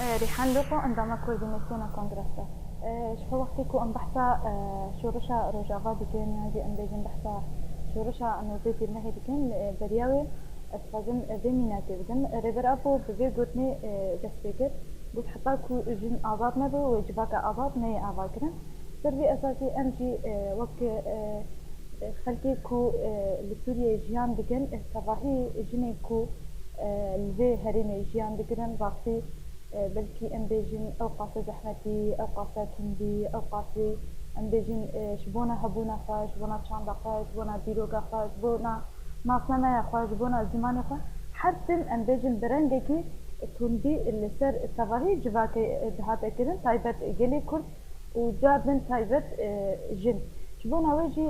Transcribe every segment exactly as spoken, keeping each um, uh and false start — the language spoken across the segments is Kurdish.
Rîhan Loko, endama Koordînasyona Kongresa. Ji xwe wextê ku em behsa şoreşa Rojava dikin, yan jî em bêjin behsa şoreşa nozdeh Tîrmehê dikin, beriya wê ez dixwazim vê mînakê bidim. Rêber Apo bi vê gotinê dest pê kir, got, heta ku jin azad nebe wê civaka azad neyê avakirin. Ser vê esasî em jî wek xelkê ku li Sûriyeyê jiyan dikin, tevahî jinên ku li vê herêmê jiyan dikirin, rastî belkî em bêjin ew qase zehmetî, ew qase tundî, ew qasî em bêjin ji bona hebûna xwe, ji bona çanda xwe, ji bona dîroka xwe, ji bona nasnameya xwe, ji bona zimanê xwe, her tim em bêjin bi rengekî tundî li ser tevahî civakê dihate kirin, taybet gelê Kurd û car din taybet jin. Ji bona wê jî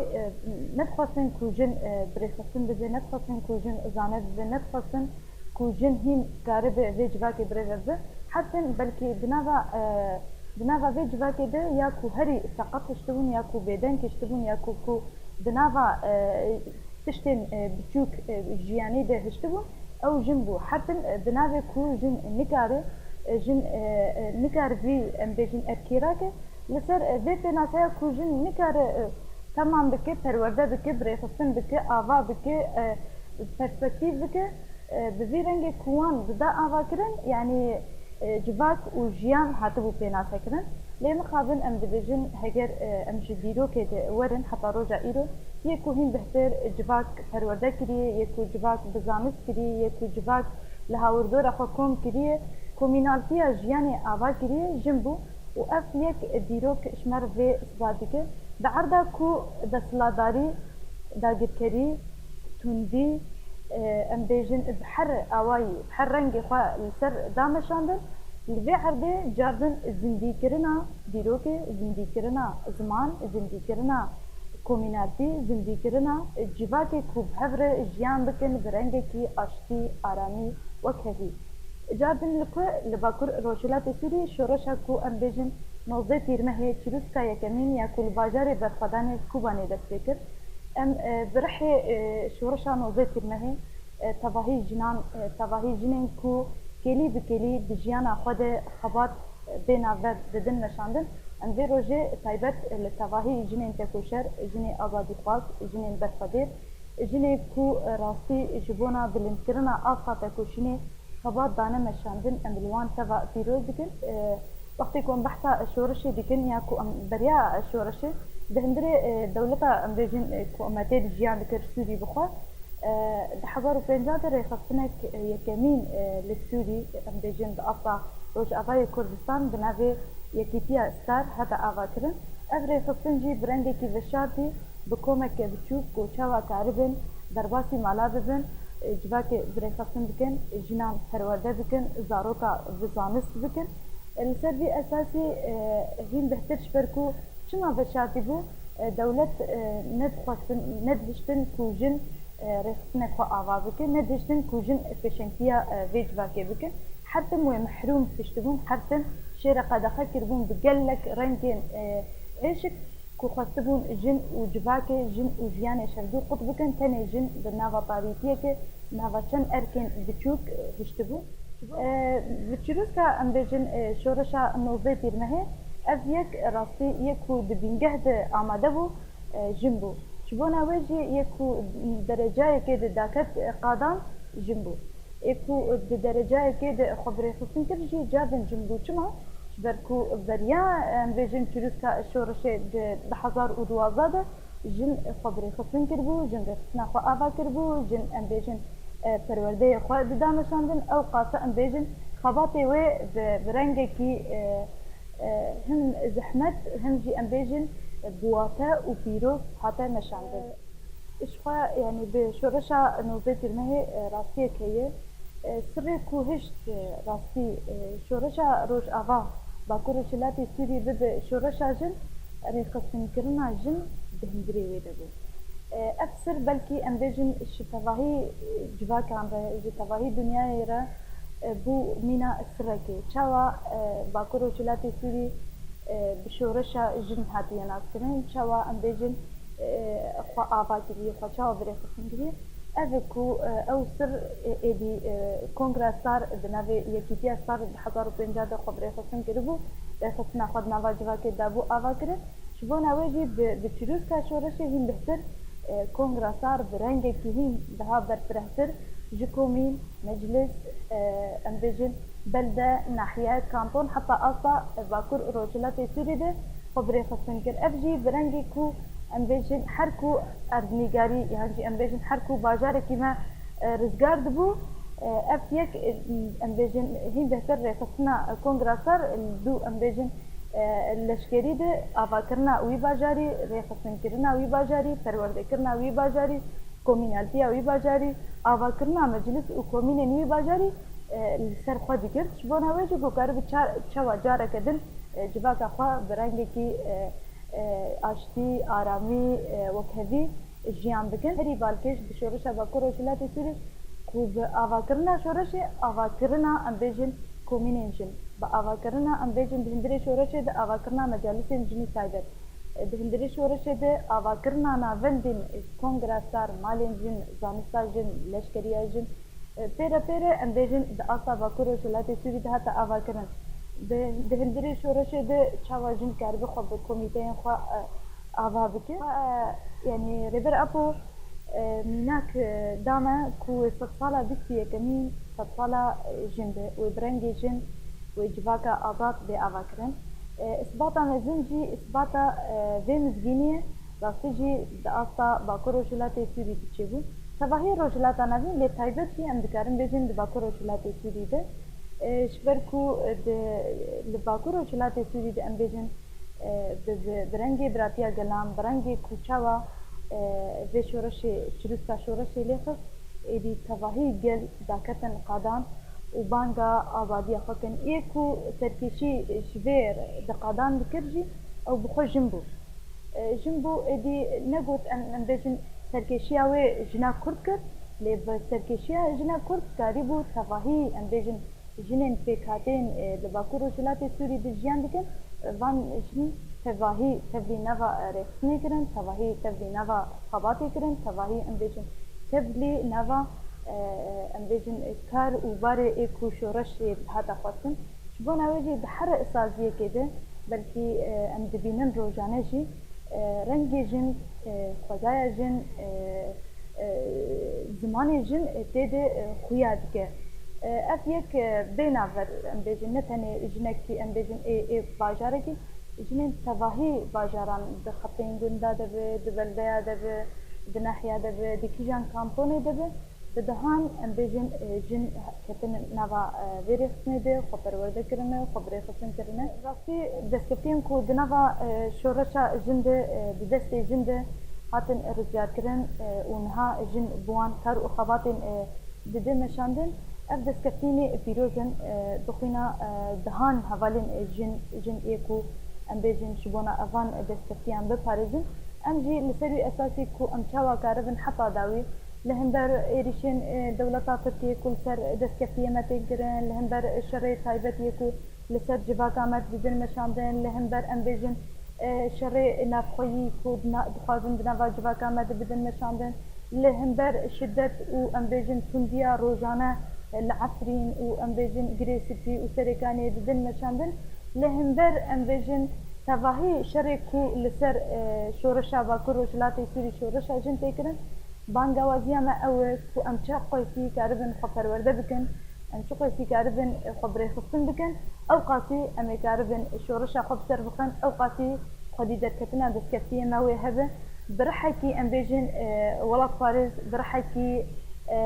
nedixwestin ku jin birêxistin bibe, nedixwestin ku jin zane bibe, nedixwestin ku jin hîn karibe vê civakê birêve bibe. Her tim belkî di nava, di nava vê civakê de ya ku herî seqet hiştibûn, ya ku bêdeng hiştibûn, ya ku, ku di nava tiştên biçûk jiyanî de hiştibûn, ew jin bû. Her tim di navê ku jin nikare, jin nikare vî, em bêjin, erkî rake. Li ser vê pênaseya ku jin nikare temam bike, perwerde bike, birêxistin bike, ava bike, perspektîf bike, bi vî rengê ku wan dida avakirin, yanî civak û jiyan hatibû pênasekirin. Lê mixabin em dibêjin, heger em ji dîrokê de werin heta roja îro, yê ku hîn bihtir civak perwerde kiriye, yê ku civak bi zanist kiriye, yê ku civak li hawirdora xwe kom kiriye, komînaltiya jiyanê ava kiriye, jin bû û ev yek dîrok ji me re vê sibar dike. Di erda ku desthilatdarî, dagirkerî, tundî, em bêjin bi her awayî, bi her rengê xwe li ser dameşandin, li vê erdê cardin zindîkirina dîrokê, zindîkirina ziman, zindîkirina komînaltî, zindîkirina civakê ku bi hev re jiyan bikin bi rengekî aştî, aramî, wekhevî. Cardin li ku li Bakur Rojhilatê Sûriyê şoreşa ku em bêjin nozdeh Tîrmehê çirûska yekemîn ya ku li bajarê berxwedanê Kûbanê dest pê kir. Em, e, bi rihê, e, şoreşa nozdeh Tîrmehê, e, tevahî jinan, e, tevahî jinên ku kêlî bi kêlî di jiyana xwe de xebat, e, bê navber didin meşandin. Em vê rojê taybet li tevahî jinên tekoşer, jinê azadîxwaz, jinên berxwedêr, jinê ku, e, rastî ji bona bilindkirina asta tekoşînê xebat dane meşandin, em li wan teva pîroz dikin. E, wextê ku em behsa şoreşê dikin ya ku em beriya şoreşê, di hundirê, e, dewleta, em bêjin, e, ku me tê de jiyan dikir Sûrî bixwe, e, di hezar û pêncah de rêxistinek, e, yekemîn, e, li Sûrî, em bêjin di asta Rojavayê Kurdistan bi navê Yekîtiya Star hate avakirin. Ev rêxistin jî bi rengekî veşartî bi komeke biçûk ku çawa karibin derbasî mala bibin, e, civakê birêxistin bikin, jinan perwerde bikin, zaroka bi zanist bikin. E, li ser vî esasî, e, hîn bihtir ji ber ku çima veşartî bû, e, dewlet, e, nedixwestin, nedihiştin ku jin, e, rêxistinek xwe ava bikin, nedihiştin ku jin pêşengtiya, e, vê civakê bikin. Her tim wê mehrûm tiştibûn, her tim şêre qedexe kiribûn bi gelek rengên, e, êşik. Ku xwestibûn jin û civakê, jin û jiyanê şevdû qut bikin, tenê jin di nava tarîtiyeke, nava çend erkên biçûk, e, hiştibû. E, bi çirûska, em bêjin, e, şoreşa nozdeh Tîrmehê, ev yek rastî yek ku di bîngeh de amade bû, e, jin bû. Ji bona wê jî yek ku derecayekê de daket, e, qadan jin bû. Ê ku di derecayekê de xwe birêxistin kir jî cardin jin bû. Çima? Ji ber ku beriya, em bêjin, çirûska şoreşê di du hezar û duwazdeh de jin xwe birêxistin kiribû, jin rêxistina xwe ava kiribû, jin, em bêjin, e, perwerdeyê xwe dida meşandin. Ew qase, em bêjin, xebatê wê bi, bi rengekî, e, e, him zehmet, him jî, em bêjin, bi wate û pîroz hate meşandin. Ji xwe, yanî bi şoreşa nozdeh Tîrmehê, e, rastiyek heye. E, sirrê ku hişt, e, rastî, e, şoreşa Rojava Bakur Rojhilatê Sûriyê bibe şoreşa jin, rêxistinkirina jin di hundirê wê de bû. E, ev sir belkî em bêjin ji tevahî, e, civakan re, ji tevahî dinyayê re, e, bû mîna sirekê. Çawa, e, Bakur Rojhilatê Sûrî, e, bi şoreşa jin hatiye naskirin? Çawa, em bêjin, e, xwe ava kiriye, xwe çawa birêxistin kiriye? Ev e ku, e, ew sir, e, êdî, e, Kongra Star di navê Yekîtiya Star di hezar û pêncah de xwe bi rêxistin kiribû, rêxistina xwe di nava civakê dabû ava kirin. Ji bona wê jî bi, bi çirûska şoreşê hîn bihtir, e, Kongra Star bi rengekî hîn daha berfirehtir ji komîn, meclis, e, em bêjin belde, nahiye, kanton, heta asta, e, Bakur Rojhilatê Sûrî de xwe bi rêxistin kir. Ev jî bi rengê ku em bêjin her ku erdnîgarî, yan jî em bêjin her ku bajarekî me, e, rizgar dibû, e, ev yek, e, em bêjin hîn bêhtir rêxistina Kongra Star, e, dû em bêjin, e, leşkerî de avakirina wî bajarî, rêxistinkirina wî bajarî, perwerdekirina wî bajarî, komînaltiya wî bajarî, avakirina meclis û komînên wî bajarî, e, li ser xwe digirt. Ji bona wê jî ku karibe ça-, çawa careke din, e, civaka xwe bi rengekî, e, e, aştî, aramî, e, wekhevî jiyan bikin. Herî balkêş di şoreşa Bakur Rojhilatê Sûrî ku bi avakirina şoreşê, avakirina, em bêjin, komînên jin, bi avakirina, em bêjin, di hundirê şoreşê de avakirina mecalisên jinî taybet, e, di hundirê şoreşê de avakirina navendên Kongra Star, malên jin, zanista jin, leşkeriya jin, e, pêre pêre, em bêjin, di asta Bakur Rojhilatê Sûrî de hate avakirin. Di, di hundirê şoreşê de çawa jin karibe xwe bi komîteyên xwe, e, ava bike. E, yanî Rêber Apo, e, mînak, e, da me ku wê sedsala bîst û yekemîn sedsala, e, jin be, wê bi rengê jin, wê civaka azad bê avakirin. E, îsbata mezin jî îsbata, e, vê mizgîniyê rastî jî di asta Bakur Rojhilatê Sûrî de çêbû. Tevahî Rojhilata Navîn, lê taybet jî em dikarin bêjin di Bakur Rojhilatê Sûrî de. E, ji ber ku, e, di, li Bakur Rojhilatê Sûrî de em bêjin, e, bi, bi, bi rengê biratiya gelan, bi rengê ku çawa, e, vê şoreşê, çirûska şoreşê lê xist, êdî tevahî gel daketin qadan û banga azadiya xwe kirin. Ê ku serkêşî ji vê re di qadan dikir jî, ew bi xwe jin bû. E, jin bû, êdî negot em, em bêjin serkêşiya wê jina Kurd kir, lê bi serkêşiya jina Kurd karîbû tevahî, em bêjin, jinên pêkhateyên, e, li Bakur Rojhilatê Sûrî de jiyan dikin, van jin tevahî tevlî nava, e, rêxistinê kirin, tevahî tevlî nava xebatê kirin, tevahî, em bêjin, tevlî nava, e, em bêjin, kar û barê ê ku şoreşê hate xwestin. Ji bona wê jî di here saziyekê de belkî, e, em dibînin rojane jî, e, rengê jin, e, xwedaya jin, e, e, zimanê jin, e, tê de, e, xuya dike. E, ev yek, e, bê navber, em bêjin, ne tenê jinekî, em bêjin, ê, ê bajarekî, jinên tevahî bajaran di xetên gunda de be, di beldeya de be, di nahiya de be, di kîjan kantonê de be, bi dehan, em bêjin, e, jin ketine nava, e, vê rêxistinê de, xwe perwerde kirine, xwe bi rêxistin kirine. Rastî, destkeftiyên ku di nava, e, şoreşa jin de, e, di destê jin de hatin rizgarkirin, e, û niha jin bi wan kar û xebatên, e, didin meşandin, ev destkeftînê pîroz in, e, bi xwîna, e, dehan hevalên, e, jin, jin ê ku, em bêjin, ji bona evan destkeftiyan biparêzin. Em jî li ser wî esasî ku em çawa karibin heta dawî li hember êrîşên, e, dewleta Tirkiyê ku li ser destkeftiyê me tên kirin, li hember şerê taybetiyê ku li ser civaka me didin meşandin, li hember, em bêjin, e, şerê navxweyî ku dina-, dixwazin di nava civaka me de bidin meşandin, li hember şiddet û, em bêjin, tundiya rojane, e, li Efrîn û, em bêjin, Girê Spî û Serêkaniyê didin meşandin, li hember, em bêjin, tevahî şerê ku li ser, e, şoreşa Bakur Rojhilatê Sûrî, şoreşa jin tê kirin, bangawaziya me ew e ku em çi qasî karibin xwe perwerde bikin, em çi qasî karibin xwe birêxistin bikin, ew qasî em ê karibin şoreşa xwe bi ser bixin, ew qasî xwedî derketina destkeftiyê me wê hebe. Bi rihekî, em bêjin, e, welatparêz, bi rihekî, e,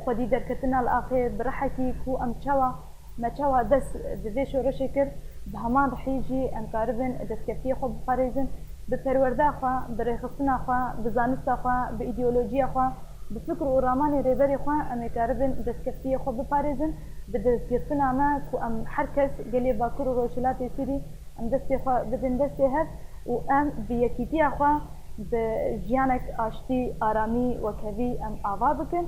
xwedî derketina li axê, bi rihekî ku em çawa, me çawa dest bi vê şoreşê kir, bi heman rihî jî em karibin destkeftiyê xwe biparêzin, bi perwerda xwe, bi rêxistina xwe, bi zanista xwe, bi îdeolojiya xwe, bi fikr û ramanê rêberê xwe em ê karibin destkeftiyê xwe biparêzin, bi destgirtina me ku em her kes gelê Bakur û Rojhilatê Sûrî em destê xwe bidin destê hev û em bi yekîtiya xwe bi jiyanek aştî, aramî, wekhevî em ava bikin.